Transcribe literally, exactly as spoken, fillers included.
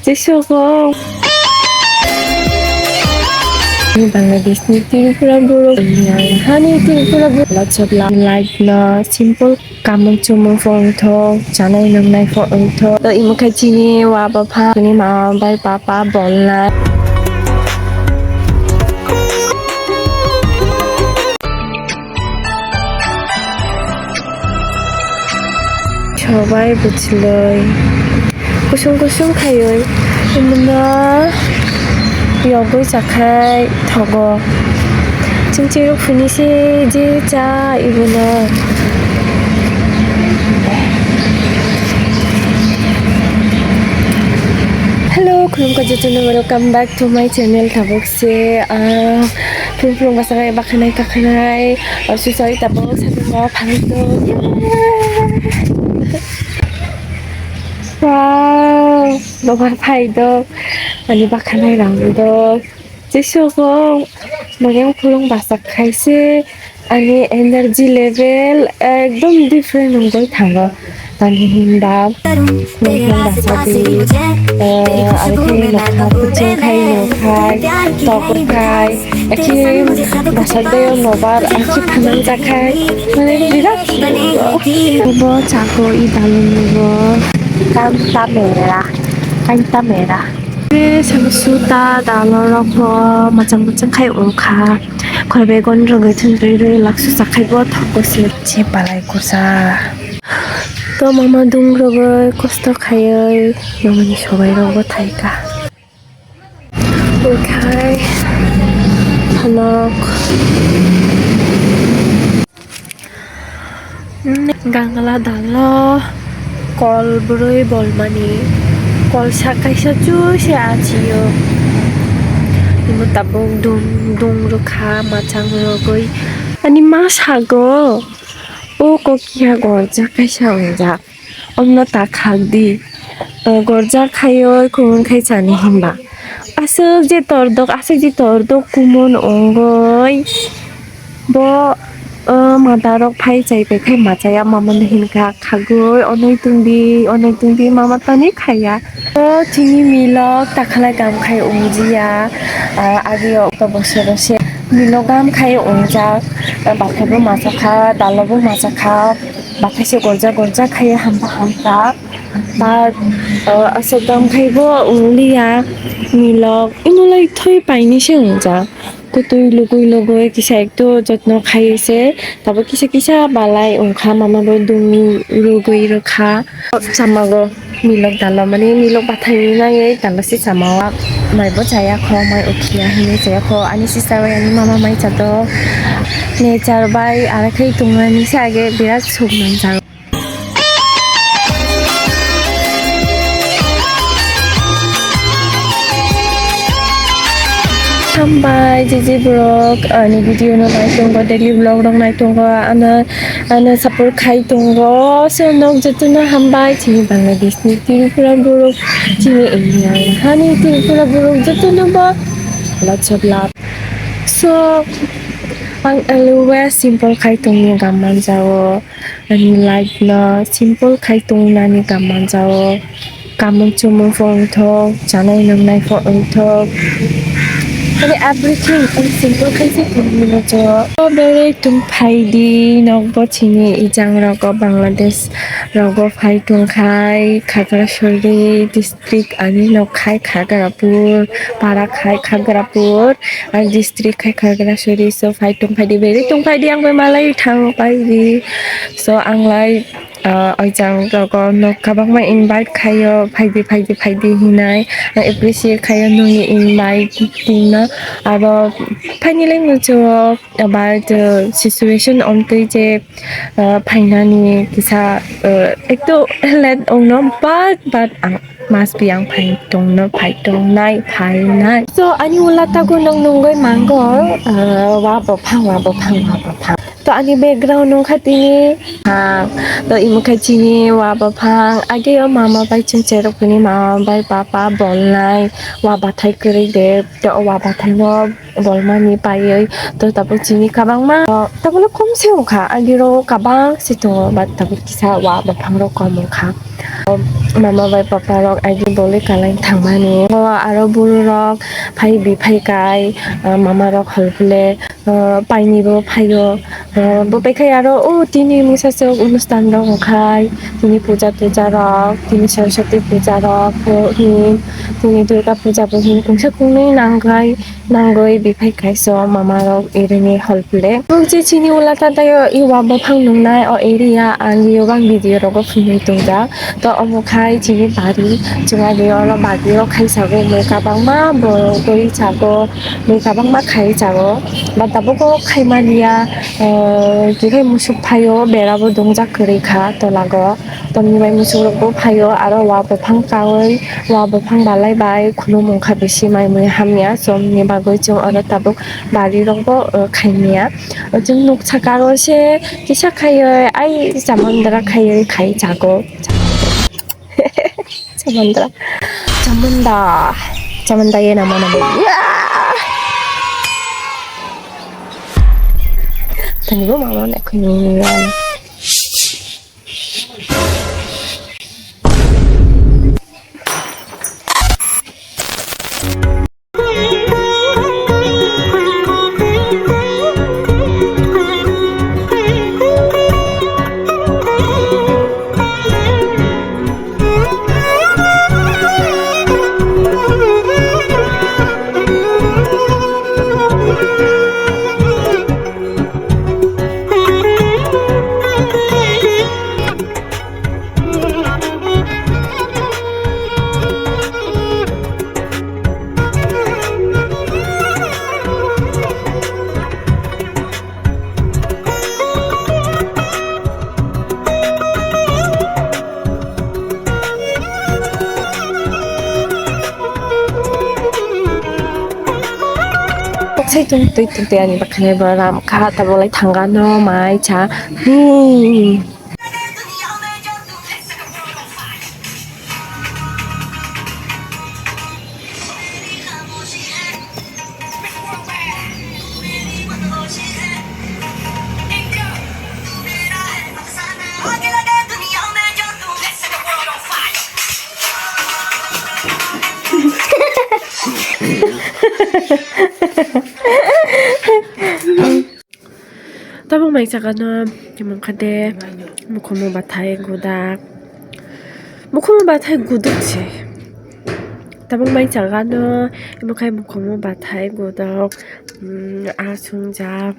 Tei sogo. Bangladesh ni Tripura borok, hani Tripura borok, lots of love, life no simple. Kamung chumung phone thok, chanai nungnai phone thok. To imo khe chini wa bapha, chini mama bai papa bolnai. Sobai bwchwlwi kusung kusung khaiwi, imono yogwi chakhai thogo. Chwng chirok phunise je cha ibono. Hello, khulumkha jotono, welcome back to my channel. Tabuk se, ah, phung phung basa khai bakhanai kakhanai, ah, susai tabuk satung o phalto. Wow, lobar phai dok, ani bakhanai rang dok. Jesukong, mane phulung basak khaise, ani energy level ekdom different wngwi thango. Tani hinba, phulung basak di, eh, aro khe nokha kuchung khai, nokha tok khai, ekhe basak de nobar, ekhe phanang jakhai, mane birat. Bo chako i dalung bo, kanta mera, kanta mera. Samsuta dalorok bo mwchang mwchang khai wngkha. Khorbegon rwgwi thwngwi rwi laksu chakhai bo thokgo se. Che palai kusa. To mama dung rwgwi kosto khaiwi mamani sobai rok bo thaika. Okhai phanok. Gangla dalo kol bwrwi bolmani, kol sak kaisa chuse achio. Imo tabuk dung, dung rwkha, machang rwgwi. Ani ma sago, o kokiya gorjak kaisa wngjak. Omno ta khak di. O gorjak khaioi, khumung khai chani hinba. Aswk je tordok, aswk je tordok, kumon ongoi. Bo, o, madarok phai chai pai khai machaya, mamano hinkha khagoi, onoi tungdi, onoi tungdi, mama tani khaya. O chini milok takhala gam khai ongjiya, a, agio to bosoro se milok gam khai ongjak, bathaibo machakha, dalobo machakha, bathaise gorjak gorjak khai hampa hampa. But, uh, aswk gam khai bo wngliya, milok, inulai thwi painise wngjak. Kwtwi lugui lugui kisa ekto jotno khai se, tabo kisa kisa balai wngkha, mama bo dung rwgwi rwkha. Chamago milok dalo, mani milok bathai nangwi dalo se chama o. Mai bo chaya kho, mai ukhiya hinwi chaya kho. Ani sister bai ani mama mai chato. Nature bai, aro khe tongmani se age birat suk nangjak. Hambai, jiji borok, ani video no nai tongo, daily vlog rok nai tongo, ano, ano support khai tongo. So, nok jotono hambai, chini Bangladesh ni Tripura borok, chini India ni hani Tripura borok jotono bo lots of love. So, ang always simple khai tongni gam manjao. Ani life no simple khai tongnani gam manjao. Kamung chumung phone thok, chanai nungnai phone thok. Ani everything ani simple khai se tongwi manjao. O berwi tong phai di, nok bo chini ijang rogo Bangladesh rogo phai tong khai, Khagrasuri district ani nok khai Khagrapur, para khai Khagrapur. Ang district khai Khagrasuri, so phai tong phai di, beri tong phai di, ang bai malai thang phai di. So ang lai, ah, oijang rogo nok kabangma invite khayo, phai di, phai di, phai di hinai. Ang appreciate khayo nungni invite tingno. Abo phaini lai muchungo, but, uh, situation omtwi je, uh, phainani kisa, uh, ekto late ongno, but, but ang Mas pi ang phai tongno, phai tongnai, phainai. So, ani ula tago nung nungoi mango, ah, wa bophang, wa bophang, wa bophang. To ani background wngkha tini, ha, to imo khe chini wa baphang, age o mama bai chwng cherok hwnwi mama bai papa bolnai wa bathai kwrwi de, to o wa bathai no bolmani paiwi, to tabuk chini kabangma, tabuk le kom se wngkha, age ro kabang se tongo, but tabuk kisa wa baphang rok kom wngkha. Mama bai papa rok age bolwi kalai thangmani, o aro buru rok phai bi phai kai, mama rok hol phle. Ah, paini bo phaio. Ah, bo bai khai aro, o, tini mungsa se onustan rok wngkhai, tini puja tuja rok, tini Saraswati puja rok, o, hin, tini Durga puja bo hin, kungsa kungnwi nangkhai, nangwi biphai kaiso mama rok irini hol phle. Bo je chini ula ta taio, i wa baphang nungnai, o area ang yobang video rogo phunwi tongjak. To omo khai chini bari, chwng age oro bari o khai sago, mui kabangma bo gori sago, mui kabangma khai sago, ba tabuk o khai mania, eh, kiphai musuk phaio, bera bo dongjak kwrwi kha tola go, tongni bai musuk rok bo phaio, aro wa buphang kaui, wa buphang balai bai khulumung kha bisi mai mui hamya, chwng ni bagwi chwng oro tabuk bari rok bo, eh, khai mia. Chwng nuk saka o se kisa khaioi, ai chamandra khaioi khai chago. Chamandra. Chamanda. Chamanda ye namo namo. Tani bo mama ne khuni. Sai tung tui tung tui ani bakhani bo ram kha, tabuk lai thanga no mai cha. Hmm. Tabuk mai saka no, imo kha de mukhumu bathai gudak. Mukhumu bathai guduk se. Tabuk mai saka no, imo khai mukhumu bathai gudak, mm, a sung jak.